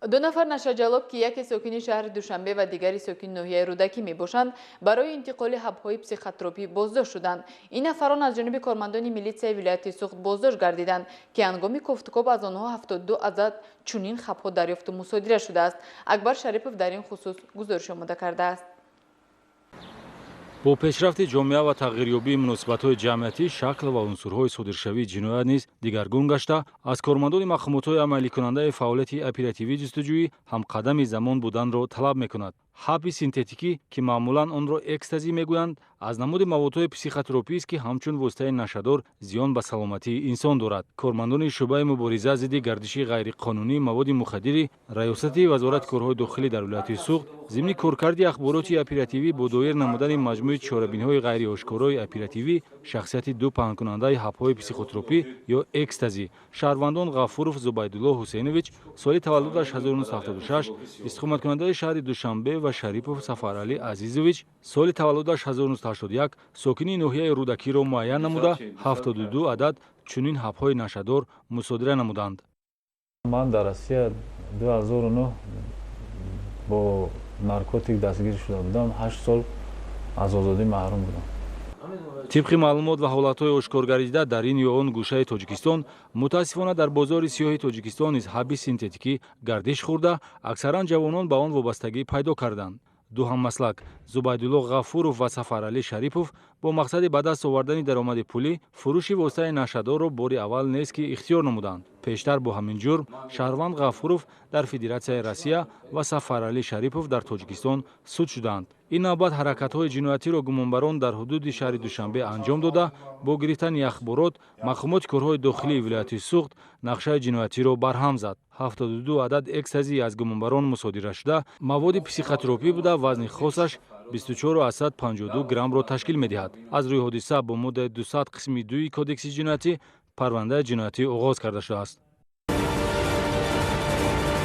Ду нафар нашаҷаллоб, ки яке сокини шаҳри Душанбе ва дигари сокини ноҳияи Рӯдакӣ мебошанд, барои интиқоли ҳабҳои психотропӣ боздошт шуданд. Ин нафарон аз ҷониби кормандони милитсияи вилояти Суғд боздошт гардиданд, ки ҳангоми кофтукоб аз онҳо 72 адад чунин хабҳо дарёфту мусодира шудааст. Акбар Шарипов дар ин хусус гузориш омода кардааст. Бо пешрафти ҷомеа ва тағйирёбии муносибатҳои ҷамъиятӣ, шакл ва унсурҳои содиршавии ҷиноят низ дигаргун гашта, аз кормандони мақомотҳои амаликунандаи фаъолияти оперативӣ ҷустуҷӯӣ ҳамқадами замон буданро талаб мекунад. Ҳаби синтетикӣ, ки маъмулан онро экстази мегӯянд, аз намуди маводҳои психотропист, ки ҳамчун воситаи нашадор зиён ба саломатии инсон дорад. Кормандони шӯъбаи мубориза зидди гардиши ғайриқонунии маводи мухаддири Раёсати Вазорати корҳои дохилӣ дар вилояти Суғд зимни коркарди ахбороти оперативӣ бо доир намудани маҷмӯи чорабиниҳои ғайриошкорои оперативӣ шахсияти ду паҳнкунандаи ҳабҳои психотропӣ ё экстази, шаҳрвандон Ғафуров Зубайдулло Ҳусейнович, соли таваллудаш 1976, истиқоматкунандаи шаҳри Душанбе, ва Шарипов Сафаралӣ Азизович, соли таваллудаш 1981, сокини ноҳияи Рӯдакиро муайян намуда, 72 адад чунин ҳабҳои нашадор мусодира намуданд. Ман дар Россия 2009 бо наркотик дастгир шуда будам, 8 сол аз озодӣ маҳрум будам. Тибқи маълумот ва ҳолатҳои ошкоргардида дар ин ё он гӯшаи Тоҷикистон, мутаассифона, дар бозори сиёҳи Тоҷикистон низ ҳаби синтетикӣ гардиш хӯрда, аксаран ҷавонон ба он вобастагӣ пайдо карданд. Ду ҳаммаслак Зубайдулло Ғафуров ва Сафаралӣ Шарипов бо мақсади ба даст овардани даромади пулӣ фурӯши воситаи нашадорро бори аввал нест, ки ихтиёр намуданд. Пештар бо ҳамин ҷурм шаҳрванд Ғафуров дар Федератсияи Россия ва Сафаралӣ Шарипов дар Тоҷикистон суд шуданд. Ин навбат ҳаракатҳои ҷиноятиро гумонбарон дар ҳудуди шаҳри Душанбе анҷом дода, бо гирифтани ахборот мақомоти корҳои дохилии вилояти Суғд нақшаи ҷиноятиро барҳам зад. 72 адад экстази аз гумонбарон мусодира шуда, маводи психотропӣ буда, вазни хосаш 24,52 граммро ташкил медиҳад. Аз рӯи ҳодиса бо моддаи 200 қисми 2 Кодекси ҷиноятӣ парвандаи ҷиноятӣ оғоз карда шудааст.